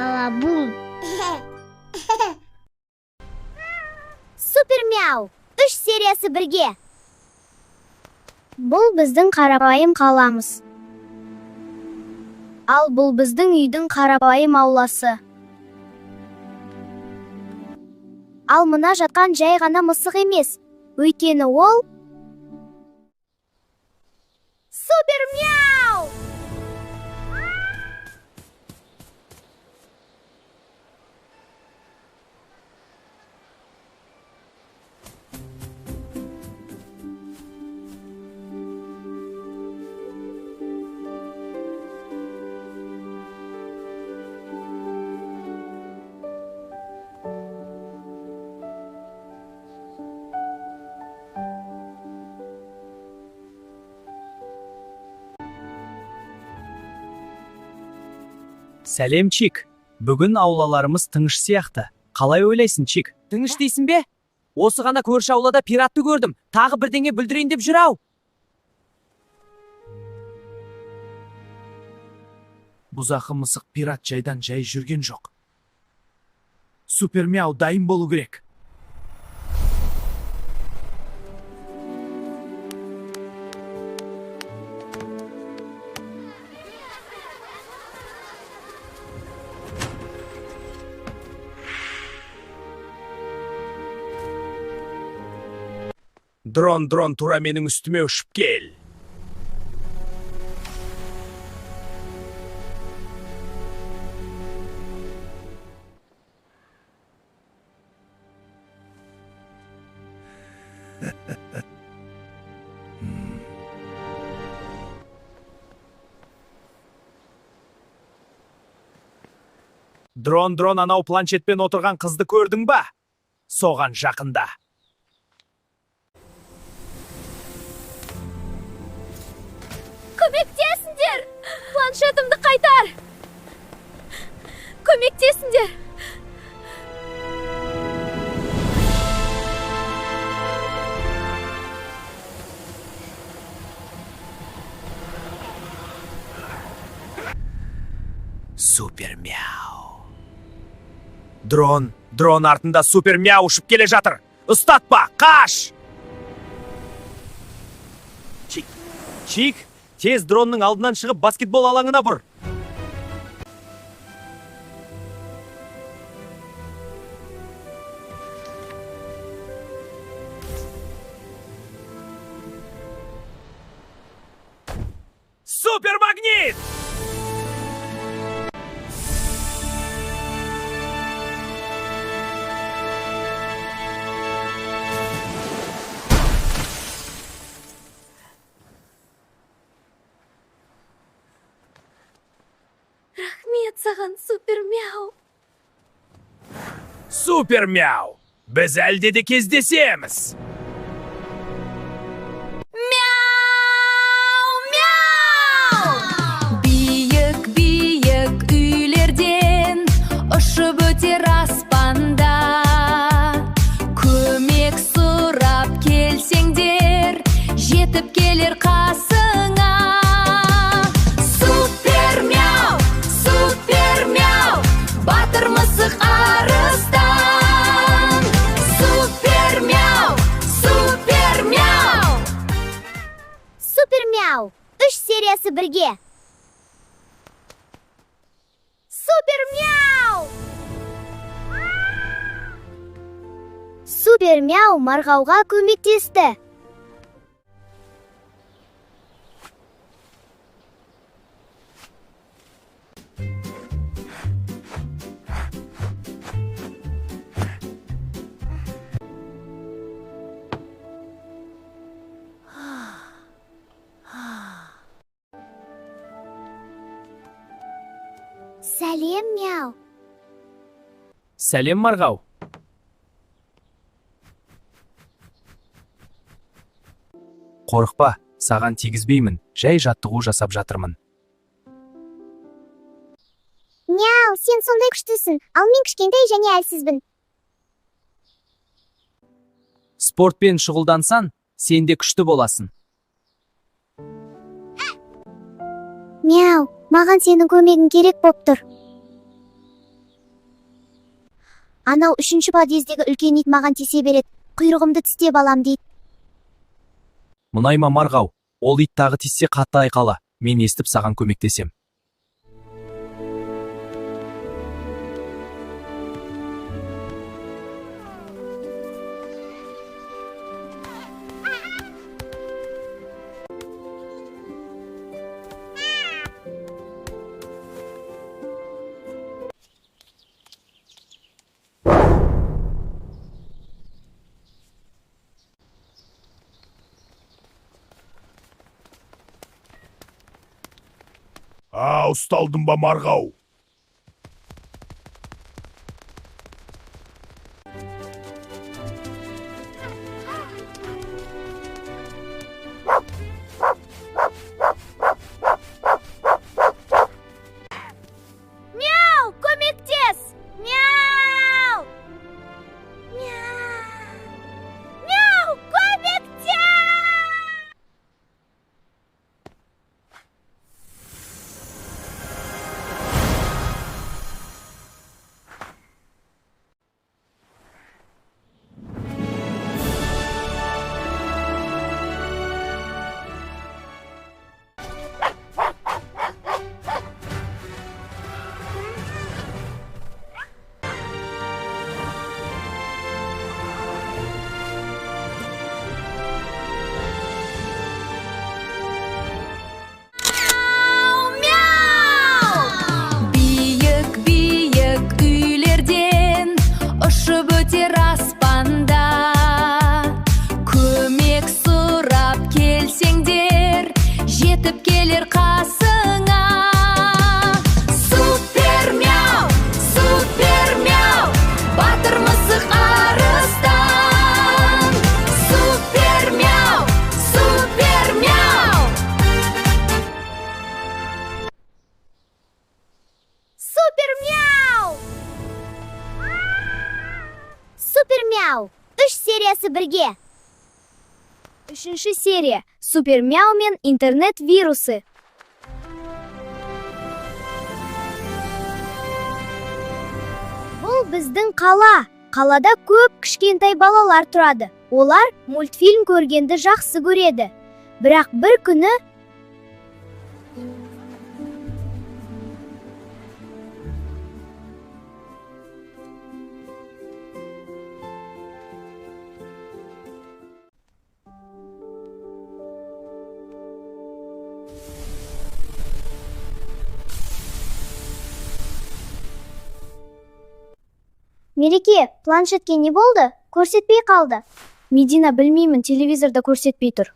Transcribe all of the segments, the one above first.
Балабум. Супер Мяу. Үш сериясы бірге. Бұл біздің қарапайым қаламыз. Ал бұл біздің үйдің қарапайым ауласы. Ал мына жатқан жай ғана мысық емес. Өйткені ол Супер Мяу! Сәлем, Чик. Бүгін аулаларымыз тыныш сияқты. Қалай ойлайсың, Чик? Тыныш дейсің бе? Осы ғана көрші аулада пиратты көрдім. Тағы бірдеңе бүлдірейін деп жүр ау. Бұзақы мысық пират жайдан жай жүрген жоқ. Супер Мяу дайын болу керек. Дрон, дрон, тура менің үстіме ұшып кел. Дрон, дрон, анау планшетпен отырған қызды көрдің ба? Соған жақында. Көмектесіңдер! Планшетімді қайтар! Көмектесіңдер! Супер Мяу. Дрон, дрон артында Супер Мяу ұшып келе жатыр. Ұстатпа, қаш! Чик, Чик, тез дронның алдынан шығып баскетбол алаңына бұр. Супермагнит! Рахмет саған, Супер Мяу! Супер Мяу! Біз әлде де кездесеміз! Мяу! Мяу! Биік-биік үйлерден ұшып өтер аспанда. Көмек сұрап келсеңдер, жетіп келер қасыңа. Супер Мяу, Супер Мяу, батыр мысық арыстан. Супер Мяу, Супер Мяу. Супер Мяу. Үш сериясы бірге. Супер Мяу! Супер Мяу марғауға көмектесті. Сәлем, Мяу. Сәлем, Марғау. Қорықпа, саған тигізбеймін, жай жаттығу жасап жатырмын. Мяу, сен сондай күштісің, ал мен кішкентай және әлсізбін. Спортпен шұғылдансан, сен де күшті боласың. Мяу, маған сенің көмегің керек боп тұр. Анау үшінші подъездегі үлкен ит маған тисе береді. Құйрығымды тістеп алам дейді. Мұнайма, Марғау. Ол ит тағы тиіссе, қатты айқала. Мен естіп саған көмектесем. А, ұсталдың ба, Марғау? Мяу, көмектес! Мяу! Мяу! Мяу, көмектес! Биік биік үйлерден ұшып өтер аспанда. Көмек сұрап келсеңдер, жетіп келер қасыңа. Супер мяу, супер мяу, батыр мысық арыстан. Супер мяу, супер мяу. Супер мяу! Супер мяу! Үш сериясы бірге. Үшінші серия. Супер Мяу мен интернет вирусы. Бұл біздің қала. Қалада көп кішкентай балалар тұрады. Олар мультфильм көргенді жақсы көреді. Бірақ бір күні Мереке, планшетке не болды? Көрсетпей қалды. Медина, білмеймін, телевизорда көрсетпей тұр.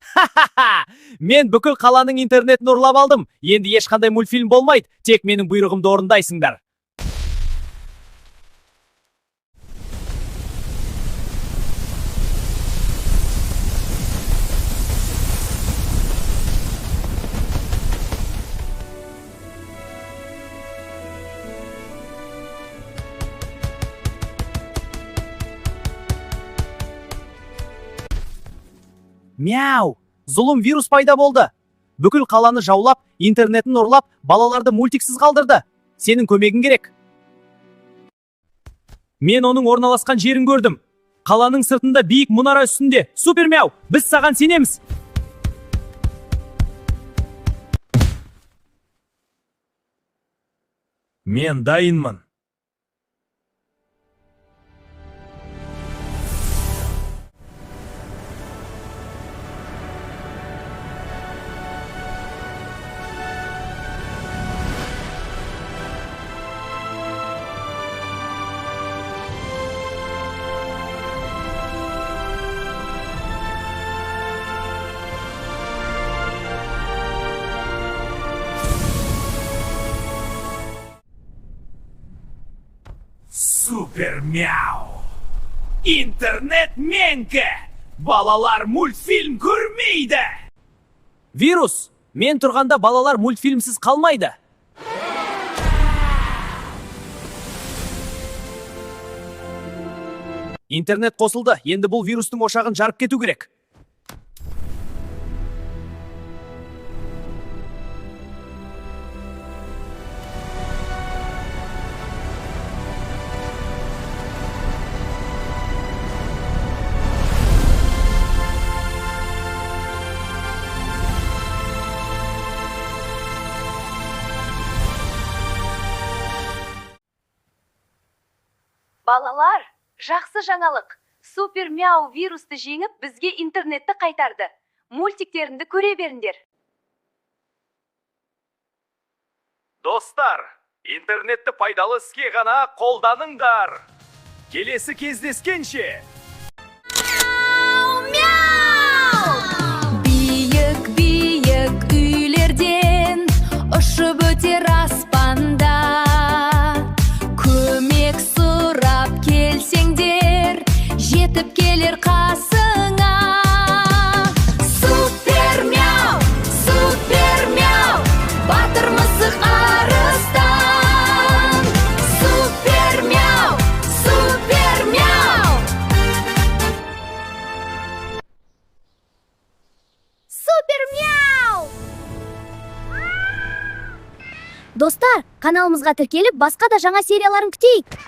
Ха-ха! Мен бүкіл қаланың интернетін ұрлап алдым. Енді ешқандай мультфильм болмайды. Тек менің бұйрығымды орындайсыңдар. Мяу! Зұлым вирус пайда болды. Бүкіл қаланы жаулап, интернетін ұрлап, балаларды мультиксіз қалдырды. Сенің көмегің керек. Мен оның орналасқан жерін көрдім. Қаланың сыртында биік мұнара үстінде. Супер мяу, біз саған сенеміз. Мен дайынмын. Супер мяу! Интернет менікі! Балалар мультфильм көрмейді! Вирус! Мен тұрғанда балалар мультфильмсіз қалмайды. Интернет қосылды. Енді бұл вирустың ошағын жарып кету керек. Балалар, жақсы жаңалық. Супер Мяу вирусты жеңіп, бізге интернетті қайтарды. Мультиктеріңді көре беріңдер. Достар, интернетті пайдалы іске ғана қолданыңдар. Келесі кездескенше! Биік, биік үйлерден ұшып өтер аспанда. Көмек сұрап келсеңдер, жетіп келер қасыңа. Супер Мяу, Супер Мяу, батыр мысық арыстан. Супер Мяу, Супер Мяу. Супер Мяу! Достар, каналымызға тіркеліп, басқа да жаңа серияларын күтейік.